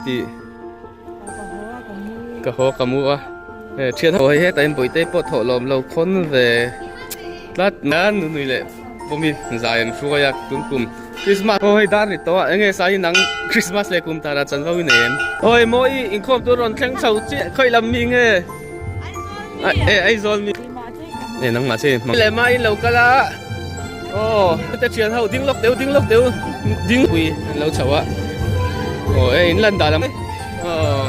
ti ka haw ka mu a thian ho hei hetah hian bawihte pawh thawh lawm lo khawn ve tlat a nunui leh pawmin zai an hruai a tun kum Christmas aw hei dar ni tawh a enge sai nang Christmas leh kum tara chanvo i nei em awi maw i inkhawm tur rawn thleng chho chiah khawi lam mi nge e Aizawl mi e nangmah che leh mah in lo kal a aw te thian ho ding lawk deuh ding lawk deuh ding pui an lo chho a aw e in lan dan ang aw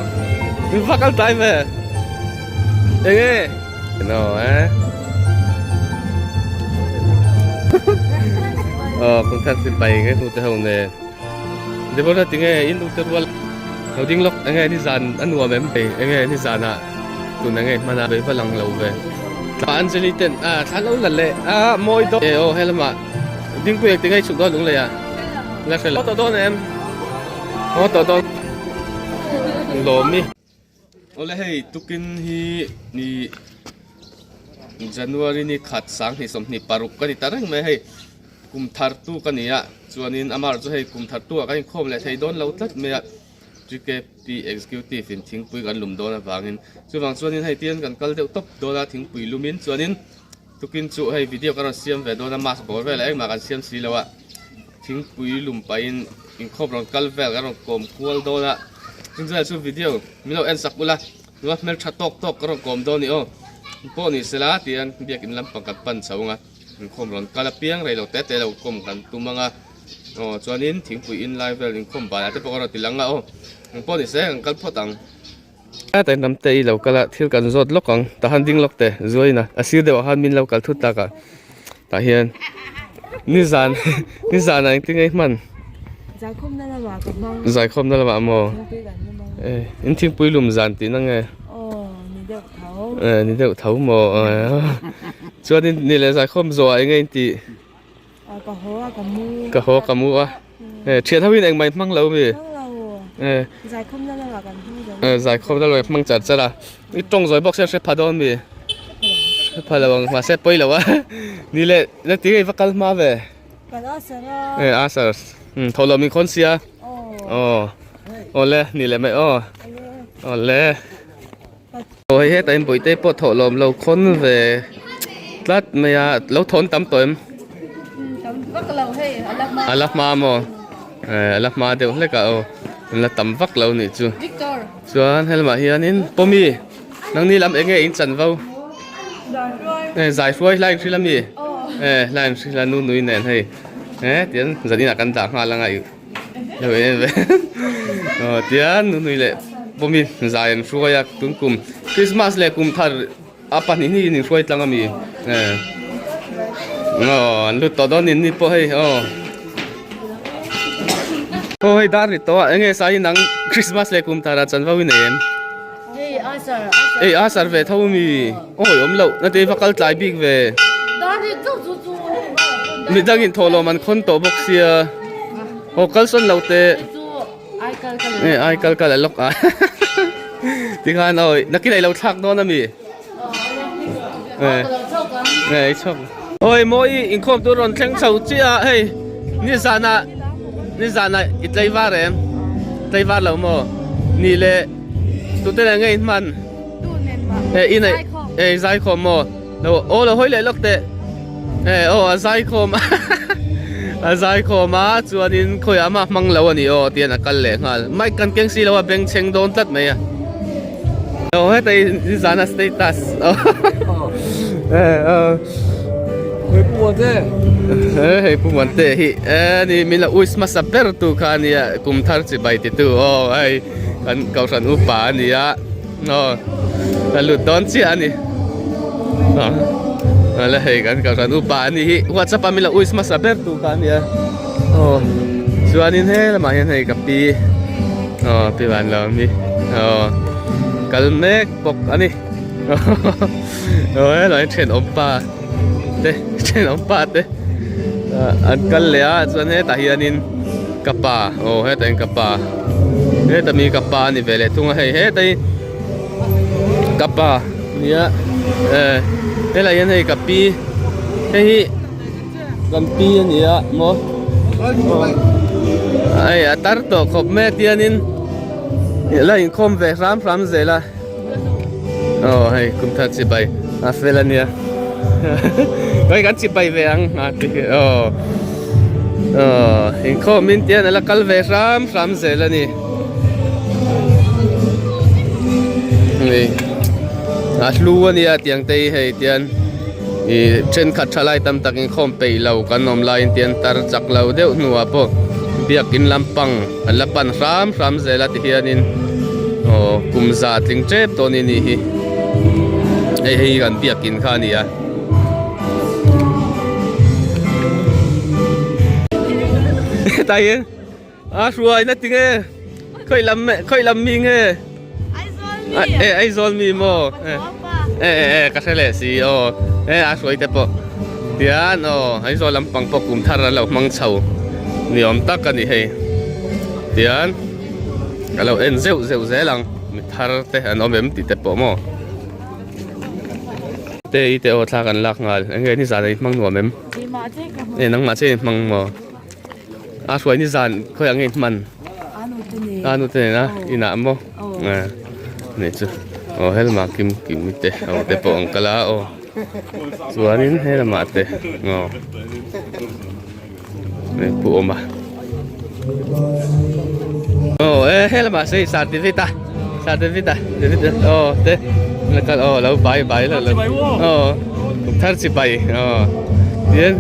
in va kal tlai ve enge no e aw kum thar sipai nge tu te ho ne Deborah tinge in nu te rual lo ding lawk enge nizan a nuam em hei enge nizan ah tun enge hman a vei va lang lo ve thla Anjali ten a thla lo la leh a mawi dawn e aw helamah dingpui eng tinge i chhuk dawn lung lei ah la hre lo tawh dawn em haw tawh dawn lawm i. Awle hei tukin hi ni January ni khat 2026 ka ni ta reng mai hei kum thar tu ka ni a chuanin amah chu hei kum thar tu ah kan inkhawm leh thei dawn lo tlat mai a GKP executive in thingpui kan lum dawn avangin chuvang chuanin hei tian kan kal deuh tawp dawn a thingpui lumin chuanin tukin chu hei video ka rawn siam ve dawn a mask bawr velah engmah kan siam si lo a. Thingpui lum pahin inkhawp rawn kal vel kan rawn kawm kual dawn a, chungchang chu video min lo en sak ula, nula hmeltha tawk tawk ka rawn kawm dawn a ni aw, pawh ni sela tihian biakin lampang kan pan chho ang a, inkhawm rawn kal apiang rei lo te te lo kawm kan tum ang a, aw chuanin thingpui in lai vel inkhawm banah te pawh ka rawn ti lang a aw, engpawh ni se kan kal phawt ang. Tlai lam te i lo kal a thil kan zawt lawk ang tah han ding lawk teh zuain a a sir deuh ah khan min lo kal thut tak a tah hian nizan nizan ah engtin nge i hman Zaikhawm na lamah ka hmang Zaikhawm na lamah maw e in thingpui lum zan tih na nge aw ni deuh tho e ni deuh tho maw chuanin ni leh zaikhawm zawh ah eng nge in tih Ka haw a ka mu. Ka haw ka mu a. Eh thian ho in engmah in hmang lo mi? Hmang lo. Eh. Zaikhawm na lamah kan hmang zo. Eh zaikhawm na lamah hmang char char a. I tawng zawi bawk sia hre pha dawn mi? Hre pha lo ang mahse pawi lo a. Ni leh na ti nge i va kal hma ve? Kan asar a. Eh asar. Um tho lo min khawn sia. Aw. Awle ni leh mai aw. Awle. Aw hei hetah hian bawihte pawh thawh lawm lo khawn ve tlat mai a lo thawn tam tawh em tam vak lo hei a la hma a la hma maw eh a la hma deuh hlek a aw an la tam vak lo nih chu Victor chuan helamah hianin pawmi nangni lam eng nge in chanvo eh zai hruai hlai in hrilh ami eh hlai in hrilh a nu nui nen hei eh tian zanin ah kan dah nghal anga ih Lo en ve aw tian nunui leh pawmin zai an hruai a tun kum Christmas leh kum thar a pahnih hnih in inhruai tlang ami eh aw an lut tawh dawn ni pawh hei aw aw hei dar ri tawh a enge sai nang Christmas leh kum thar ah chanvo i nei em hei asar ei asar ve tho ami aw awm loh na te va kal tlai bik ve midangin thawhlawm an khawn tawh bawk sia aw kal sawn lo teh e ai kal kal a lawk a tikhan aw nakin ah i lo thlak dawn ami e e i chhuak awi mawi inkhawm tur rawn thleng chho chiah a hei nizanah nizanah i tlaivar em tlaivar lo maw ni leh tute nen nge in hman e in e zaikhawm maw Lo aw lo hawi leh lawk teh eh aw a zaikhawm a zaikhawm a chuanin khawiah mah hmang lo a ni aw tihian a kal leh nghal mic kan keng si lo a bengchheng dawn tlat mai a aw heta hi nizana status eh aw Hei Pu Muante eh hei Pu Muante hi eh ni min lo wish hmasa ber tu kha a nia kum thar chibai ti tu aw hei kan kohhran upa a ni a. Aw ka lut dawn chiah a ni aw la hei kan kohhran upa a ni hi whatsapp a min lo wish hmasa ber tu kha a nia aw chuanin he lamah hian hei ka pi aw pi van lo ami aw kal mek bawk a ni aw helai thenawm pa te thenawm pa te an kal leh a chuan hetah hianin ka pa aw hetah hian ka pa heta mi ka pa a ni ve leh thung a hei heta hi ka pa nia eh helai hian hei ka pi hei hi kan pi a ni a maw hei a tar tawh khawp mai a tianin. La inkhawm ve hram hram zel a. Aw hei kum thar chibai a fel ania. Hei kan chibai ve ang a ti hi aw. Aw inkhawm in tian ala kal ve hram hram zel ani. Hei a hlu ania tiang te hi hei tian ih thenkhat thalai tam tak inkhawm peih lo kan awm laiin tian tar chak lo deuh hnuah pawh biakin lampang an la pan hram hram zel a ti hianin aw kum za tling tep tawh ni nih hi hei hei kan biakin kha a ni a. Hetah hian a hruai na tinge khawi lam khawi lam mi nge e Aizawl mi maw e e ka hre leh si aw e a hruai te pawh tian aw Aizawl lampang pawh kum thar an lo hmang chho ni awm tak a ni hei tian ka lo en zeuh zeuh zel ang mi thar te an awm em tih te pawh maw te i te aw thla kan lak nghal eng nge nizan ah i hmang nuam em e nangmah che i hmang maw a hruai nizan khawiah nge i hman a nu te nena inah maw nih chu aw helma kim kim te ho te pawh an kal a aw chuanin helamah te aw pu awm a aw e helamah sei sir David a sir David a David aw te kal aw lo bai bai lo lo aw thar chibai aw tian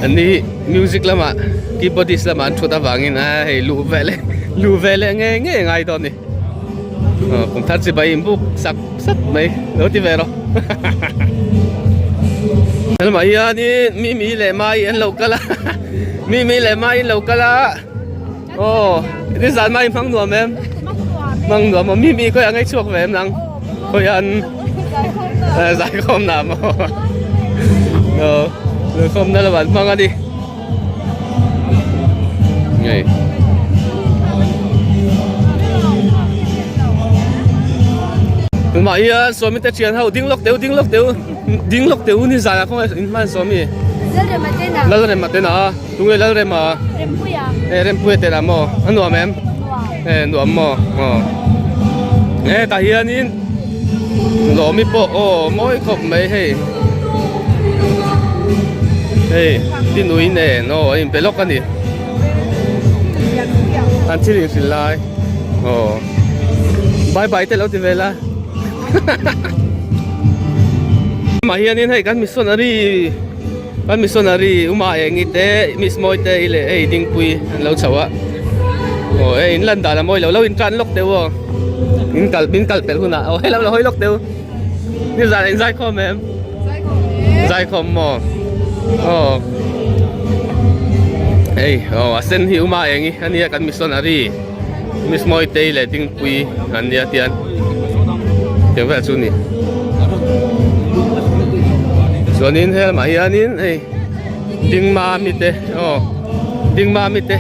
an ni hi music lamah keyboardist lamah an thut avangin a hei luh ve leh luh ve leh ngei ngei a ngai dawn a ni aw kum thar chibai in buk sak sap mai lo ti ve rawh helamah hianin mimi leh mai an lo kal a mimi leh mai an lo kal a aw nizan mai hmang nuam em hmang nuam aw mimi khawiah ngei chhuak ve em nang khawiah an zaikhawm na maw aw zaikhawm na lamah an hmang a ni. Ngei. Tunah hian sawmi te thian ho ding lawk teu ding lawk teu ding lawk teu ni zan ah khawngaih in hman sawmi. Lalrema te na. Lalrema te na tunge Lalrema. Rempuia. E Rempuia te na maw a nuam em? Nuam. E nuam maw aw. E tah hianin Lawmi pawh aw mawi khawp mai hei. Hei tinui nen aw a inpe lawk a ni. An thil inhrilh lai aw bye bye te lo ti vel a Amah hianin hei kan missionary kan missionary Uma Engi te Miss Mawi te hi leh hei Dingpui an lo chho a aw hei in lan dan a mawi lo lo in tan lawk deuh aw in kal in kal pelh hunah aw hei lo la hawi lawk deuh. Nizan in zaikhawm em? Zaikhawm maw? Aw. Hei, aw a sen hi uma eng hi ania kan missionary Miss Mawitei leh Dingpui an nia tian. Tiang vel chu ni. Chuanin helamah hianin hei Dingmami te aw Dingmami te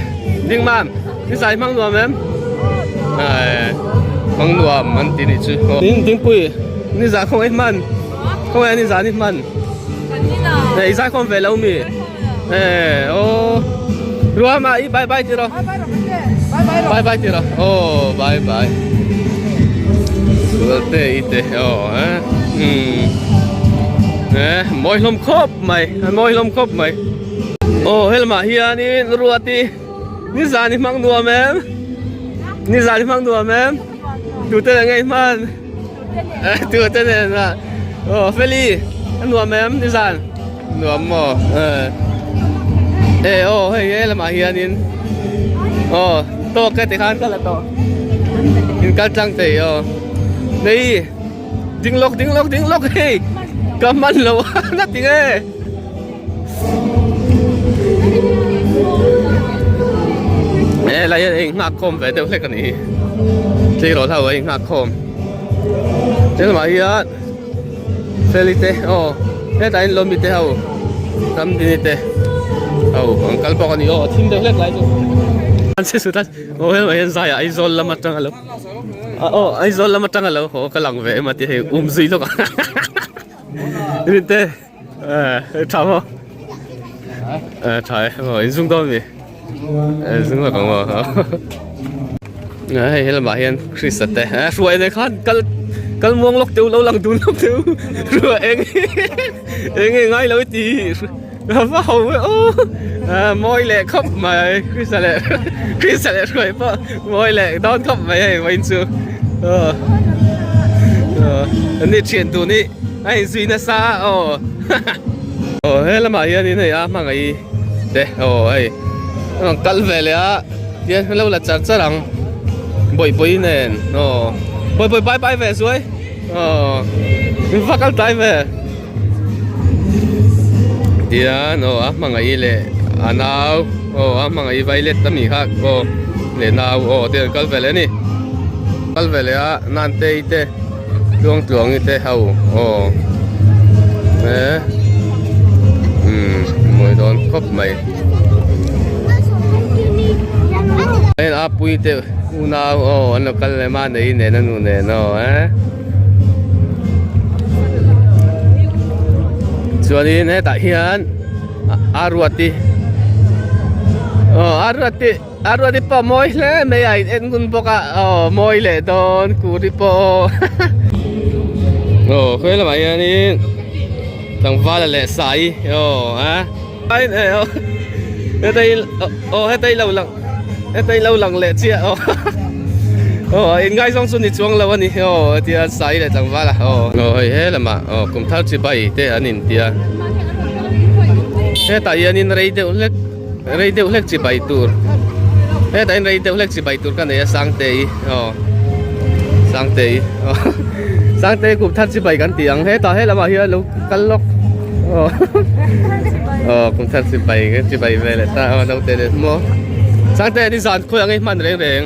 Dingmam Ni zai hmang nuam em? Hmang nuam an ti nih chu. Ding dingpui ni zah khawngaih hman. Khawngaih ni zah ni hman. Nei zai khawm ve lo mi. Eh oh. Ruama i bye bye ti ro. Bye bye ti ro. Oh bye bye. Sualte i te oh eh. Hmm. Eh mawi hlawm khawp mai. Mawi hlawm khawp mai. Oh helmah hianin ruati Nizan i hmang nuam em? Nizan i hmang nuam em? Tute nen nge i hman? Tute nen a. Aw Feli, a nuam em nizan? Nuam maw? E aw hei he lamah hianin aw tawk e tikhan ka la tawh. In kal tlang thei aw. Nei ding lawk ding lawk ding lawk hei ka hman lo a na tinge. E lai hian ei nghak khawm ve deuh hlek a ni hi tleirawl ho ei nghak khawm helamah hian feli te aw hetah hian lawmi te ho ramdini te ho an kal bawk a ni aw a thim deuh hlek lai chu an che sut a aw helamah hian zaiah Aizawl lam atang alo aw Aizawl lam atang alo haw ka lang ve em a ti hei um zui lawk a Rinte. Eh, tha maw? Eh, tha e. Maw, in zung dawn mi? Eh, zung lak ang maw? Hei helamah hian Krista te hruai nen khan kal kal muang lawk teuh lo lang dun lawk teuh hruai eng eng nge ngai lo i ti va ho ve aw mawi leh khawp mai Krista leh Krista leh hruai pawh mawi leh dawn khawp mai hei vawiin chu aw an ni thian tun hi a inzui nasa a aw aw he lamah hianin hei a hmangaih te aw hei a rawn kal ve leh a. Tian lo la char char ang bawihpui nen aw bawihpui pai pai ve suai aw min va kal tlai ve tian aw a hmangaih leh a nau aw a hmangaih violet a mi kha aw leh nau aw tian kal ve leh a ni kal ve leh a nantei te tluang tluangi te ho aw eh umm mawi dawn khawp mai. Hei a pui te unau aw an lo kal leh ma nei nen a nu nen aw eh chuanin hetah hian a ruati aw a ruati a ruati pawh mawi hle mai a in en ngun bawk a aw mawi leh dawn kuri pawh aw aw khawi lamah hianin tlangval leh sai aw a. Hetei aw hetei lo lang hetei lo lang leh chiah aw aw inngaizawng chu ni chuang lo a ni aw hetia sai leh tlangval a aw aw hei he lamah aw kum thar chibai te an intia hetah hianin rei deuh hlek rei deuh hlek chibai tur hetah hian rei deuh hlek chibai tur ka nei a Sangtei aw Sangtei aw Sangtei kum thar chibai kan ti ang hetah he lamah hian lo kal lawk. Aw aw kum thar chibai ka chibai ve leh ta aw naute leh maw Sangte ni zan khawi ang i hman reng reng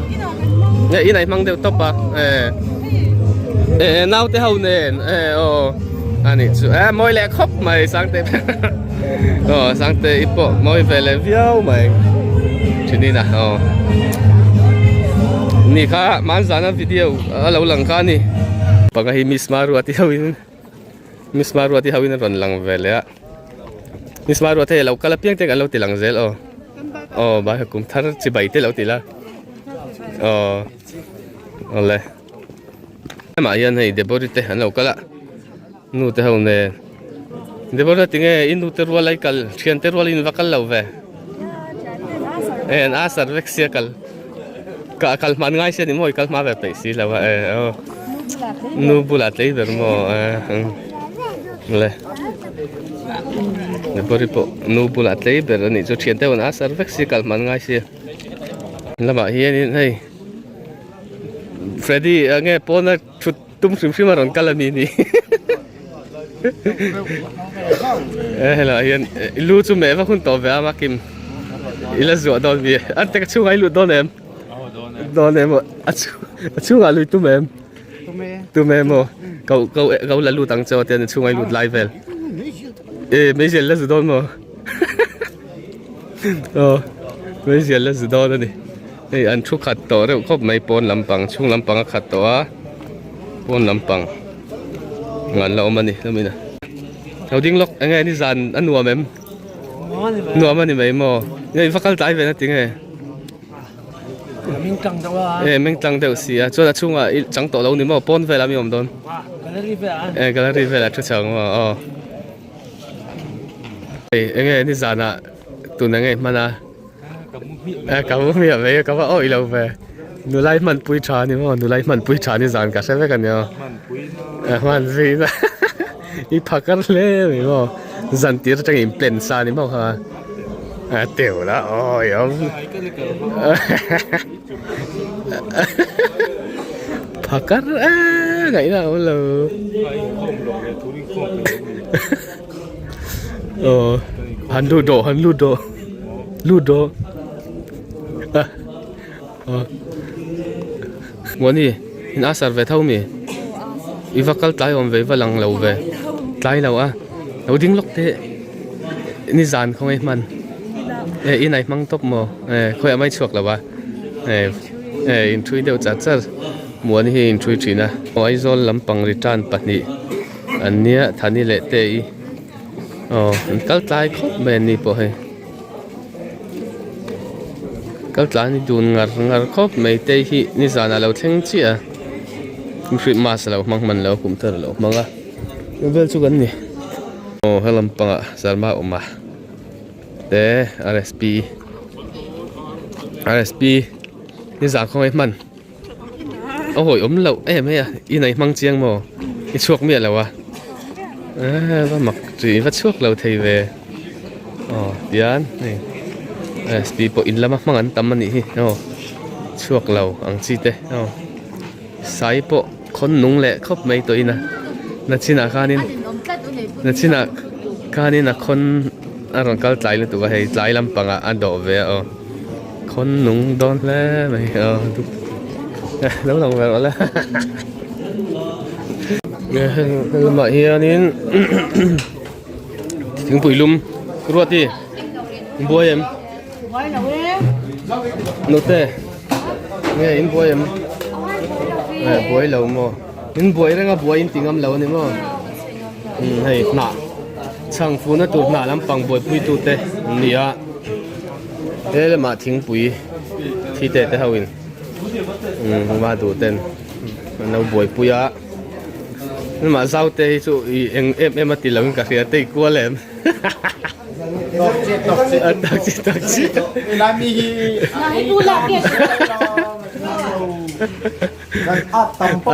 nge in a i hmang deuh tawp a eh eh naute ho nen eh aw ani chu eh mawi leh khawp mai Sangte aw Sangte i pawh mawi ve leh viau mai thin in a aw ni kha hmanzana video a lo lang kha a ni panga hi miss Maruati ho in. Miss Maruati ho in a rawn lang ve leh a Miss Maruati hei a lo kal apiang te kan lo ti lang zel aw aw bai kum thar chi bai te lo ti la aw awle lamah hian hei Deborah te an lo kal a nu te ho nen Deborah tinge i nu te rual a i kal thian te rual in va kal lo ve e an a sar vek sia kal ka kal hman ngai sia ni maw i kal hma ve peih si lo a e aw. Nu bulah tlei ber maw le Deborah pawh nu bulah tlei ber a nih chu thian deuh an a sar vek si kal hman ngai si lamah hianin hei Freddy enge pawna thut tum hrim hrim a rawn kal a ni ni e helaiah hian lu chu meh vak hun tawh ve a makim i la zuah dawn mi a te ka chhungah i lut dawn em. Dawn em aw a a chhungah lui tum em tum em aw ko ko ko la lut ang chaw tian a chhungah i lut lai vel e meizial la zu dawn maw aw meizial la zu dawn a ni hei an thu khat tawh reuh khawp mai pawn lampang chhung lampang a khat tawh a pawn lampang an la awm a ni lamina lo ding lawk eng nge nizan a nuam em nuam a ni mai maw nge i va kal tlai ve na tinge. Meng tlang deuh a. E meng tlang deuh si a chuan a chhungah i chang tawh lo ni maw pawn velah mi awm dawn. Gallery velah. E gallery velah thu chang maw aw. Ei enge nizanah tun enge i hman a. E ka mu hmiah mai a ka va awih lo ve. Nulai hmanpui tha ni maw nulai hmanpui tha nizan ka hre vek a ni aw. E hmanpui na i phakar hle mai maw zan tir atangin in plan sa ni maw kha. A teuh la awi awm phakar a ngaihna a awm lo aw han lut rawh han lut rawh lut rawh aw Muani in a sar ve tho mi i va kal tlai awm ve i va lang lo ve tlai lo a lo ding lawk teh nizan khawnge hman eh inai hmang tawp maw eh khawiah mai chhuak lo a eh eh inthui deuh char char Muani hi inthui thin a Aizawl lampang return pahnih an nia Thani leh Tei aw an kal tlai khawp mai an ni pawh hei. Kal tlan hi dun ngar ngar khawp mai te hi nizan ah lo thleng chiah a Christmas a lo hmang hman lo kum thar a lo hmang a chu vel chu kan ni. Aw he lampangah Sarma awm a te RSP RSP nizan khawngaih hman a hawi awm loh em hei a i nei hmang chiang maw i chhuak miah lo a eee va mak tih va chhuak lo thei ve aw tian hei sp pawh in lama hmang an tam a nih hi aw chhuak lo ang chi te aw sai pawh khawn nung leh khawp mai tawh in a nachinah khanin nachinah khanin a khawn a rawn kal tlai lutuk a hei tlai lampangah a dawh ve a aw. Khawn nung dawn hle mai aw lo lang ve rawh le he lamah hianin thingpui lum ruati in buai em nute nge in buai em buai lo maw in buai reng a buai in ti ngam lo a ni maw hei hnah chhang funa tur hnah lampang buaipui tute an ni a. He lamah thingpui thi te te ho in umm duh ten an lo buaipui a lamah zau te hi chu ih eng em em a ti lo in ka hria tei kual em a tak chi tak chi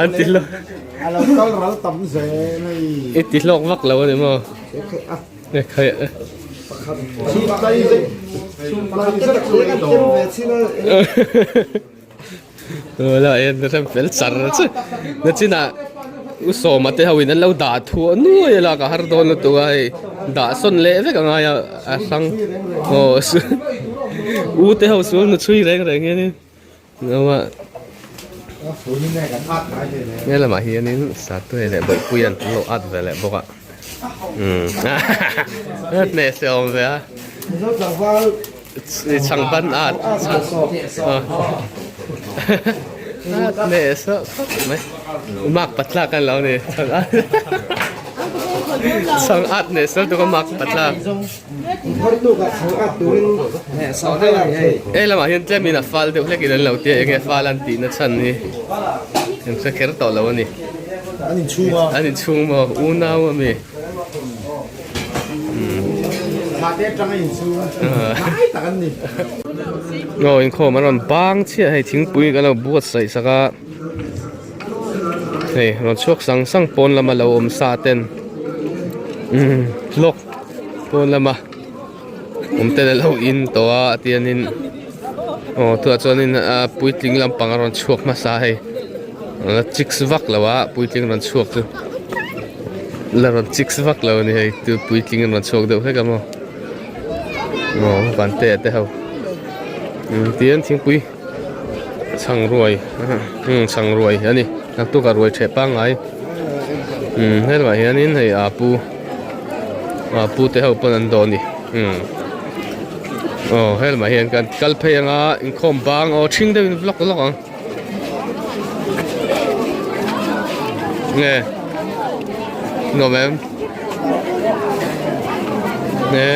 an ti hlawk i ti hlawk vak lo a ni maw. Fel char che nachinah u sawma te ho in an lo dah thuah nuai a lak a har dawn lutuk a hei dah sawn leh vek a ngai a a hrang aw u te ho chu nu chhui reng reng hian in. He lamah hianin Satue leh Bawihpuia'n an lo at ve leh bawk a umm hneh se awm ve a chhangban at hneh sawh khawp mai mark patlak an lo ni chhang at hneh sawh lutuk a mark patlak. He lamah hian tlemin a fal deuh hlekin an lo tia enge fal an tihna chhan hi an hre kher tawh lo a ni an inchhung maw unau a mi aw inkhawm an rawn bang chiah hei thingpui kan lo buatsaih sak a hei rawn chhuak sang sang pawn lama lo awm sa ten umm lawk. Pawn lama awm ten a lo in tawh a tianin aw tunah chuanin a puitling lampang a rawn chhuak hmasa a hei la chiks vak lo a puitling rawn chhuak chu la rawn chiks vak lo a ni hei chu puitling an rawn chhuak deuh hlek a maw aw vante te ho tian thingpui chhang ruai chhang ruai a ni naktuk ah ruai ṭheh pangngai helaiah hianin hei aa pu aa pu te ho pawn an dawh a ni aw helaiah hian kan kal phei anga inkhawm bang aw ṭhing deuhin vlog lawk ang nge nuam em nge.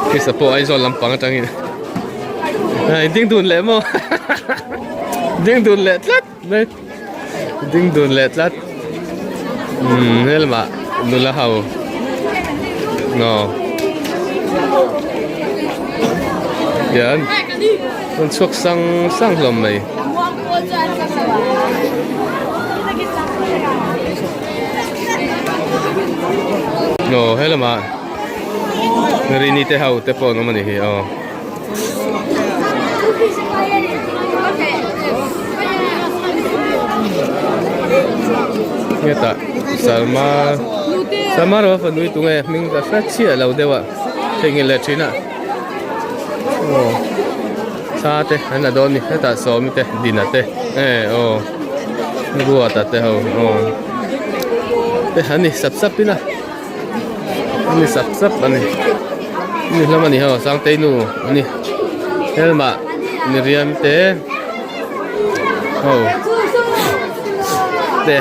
Krista pawh Aizawl lampang atangin a ding dun leh maw ding dun leh tlat mai ding dun leh tlat umm he lamah nula ho aw hian rawn chhuak sang sang hlawm mai. Aw he lamah Rini te ho te pawh an awm a ni hi aw. Hetah Salma Salma ro fanu hi tunge hming ka hre chiah lo deuh a theihnghilh leh thin a aw thla te an la dawn a ni hetah Sawmi te Dina te eh aw Ruata te ho aw te an ni sap sap in a an ni sap sap a ni ni hlawm a ni ho Sangtei nu a ni helmah Miriam te ho te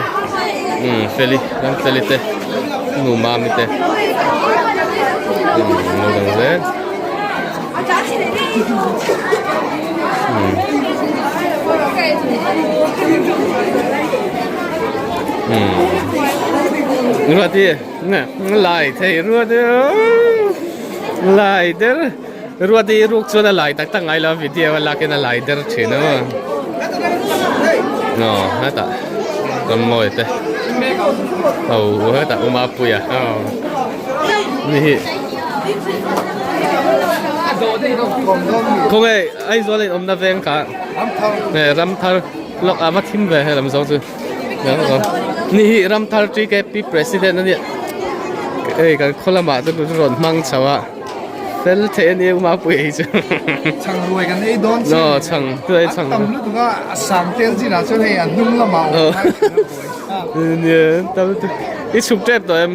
umm Feli Ramfeli te nu Mami te umm lo dang zel. Ruati lai thei Ruati lai der Ruati ruk chuan a lai tak tak ngai lo a video a lakin a lai der thin a aw hetah rammawi te ho hetah Umapuia aw ni hi khawnge Aizawl a in awmna veng kha Ramthar lawk a va thim ve he lam zawng chu ni hi Ramthar TKP president a nia hei kan khaw lamah te chu rawn hmang chho a fel theih a nia Mapui hi chu chhang ruai kan ei dawn no chhang ruai chhang tam lutuk a a sang tel chinah chuan hei a hnung lamah awm nia tam lutuk i chhuk tep tawh em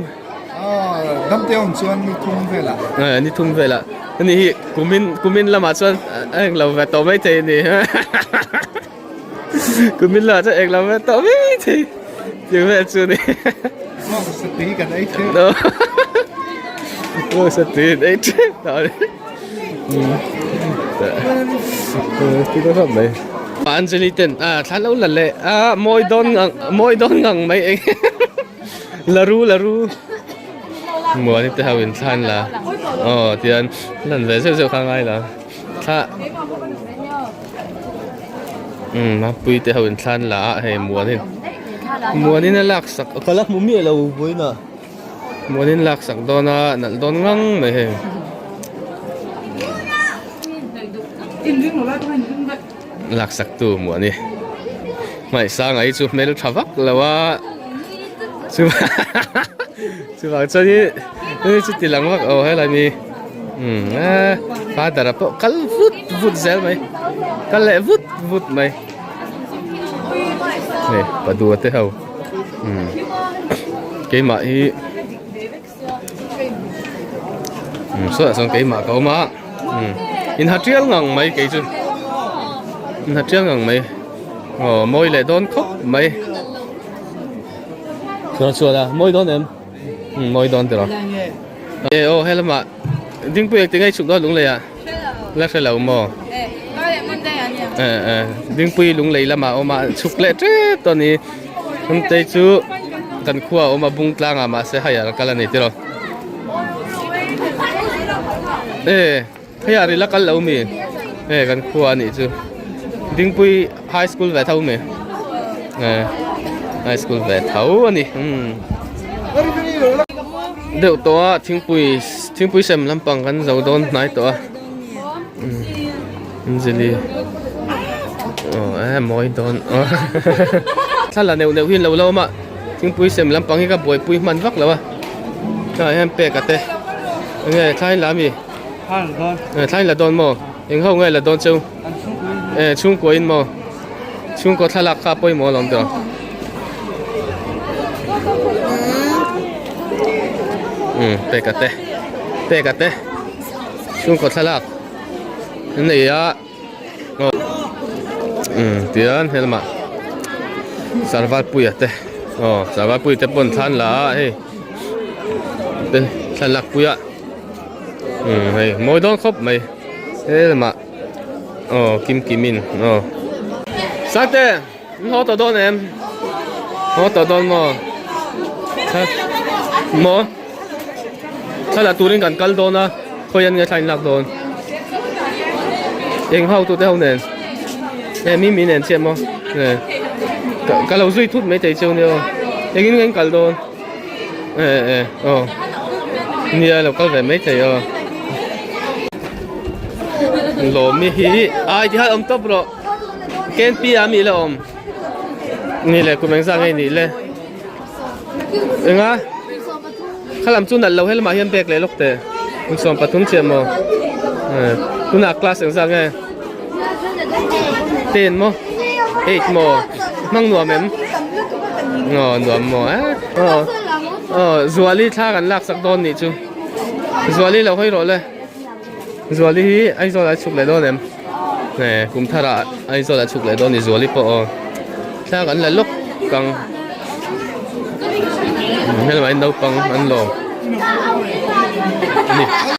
Damte awm chuan ni thum velah. Ni thum velah. Ani hi kumin kumin lamah chuan a englo ve tawh mai thei a ni. Kumin lamah chuan englo ve tawh mai thei tih vel chu a ni. Bawng satui kan ei tep. Bawng satui kan ei tep tawh a ni. Mai. Anjali ten a thla lo la leh a mawi dawn ngang mawi dawn ngang mai eng. La ru la ru Muani te ho in thlan la aw tian lan ve zeuh zeuh kha ngai la thla umm mapui te ho in thlan la a hei muanin muanin a lak sak ka la hmu miah lo vawiin ah muanin lak sak dawn a nalh dawn ngang mai hei. Laksak tu muani hmaihsanga hi chu hmel tha vak lo a chuvang chuan hi hei chu ti lang vak aw helai mi umm eee father a pawh kal vut vut zel mai kal leh vut vut mai hei padua te ho umm keimah hi umm sawtah chuan keimah ka awm a umm in ha tial ngang mai kei chu in ha tial ngang mai aw mawi leh dawn khawp mai chuan chuan a mawi dawn em umm mawi dawn tiraw e aw helamah dingpui eng tinge i chhuk dawn lunglei ah la hre lo maw e e dingpui lunglei lamah a awm a chhuk leh tep tawh a ni. Hnamtei chu kan khua a awm a bung tlang ah mahse hei ah kal a ni tiraw e hei ah rila kal lo mi e kan khua a nih chu Dingpui high school ve tho mi e high school ve tho a ni umm deuh tawh a thingpui thingpui sem lampang kan zo dawn hnai tawh a Anjali aw eh mawi dawn thla la neuh neuh hi an lo la awm a thingpui sem lampang hi ka buaipui hman vak lo a tah hian pek a te enge thlai la ami thlai la dawn maw eng ho nge la dawn cheu eh chhungkua in maw chhungkaw thlalak kha pawimawh alawm tawh um pek a te pek a te chhungkaw thlalak. An nei a umm tian helamah sarvalpuia te aw sarvalpuia te pawh an thlan la a hei te thlalak pui a umm hei mawi dawn khawp mai helamah aw kim kim in aw sate in haw tawh dawn em haw tawh dawn maw maw thlalak turin kan kal dawn a khawi an nge thla in lak dawn eng ho tute ho nen e mi mi nen chiah maw e ka lo zui thut mai thei cheu nia aw engin nge in kal dawn e e aw nia lo kal ve mai thei aw lawmi hi ai ti khan awm tawp rawh. Ken pi a mi la awm ni le kum engzah nge nih le enga khalam chu nalh lo helamah hian bag leh lawk teh kum 13 chiah maw tunah class engzah nge 10 maw 8 maw hmang nuam em aw nuam maw eh aw aw Zuali thla kan lak sak dawn nih chu Zuali lo hawi rawh le Zuali hi Aizawl ah a chhuk leh dawn em. He kum thar ah Aizawl ah chhuk leh dawn ni Zuali pawh aw thla kan la lawk kang helamah hian naupang an lawm a ni.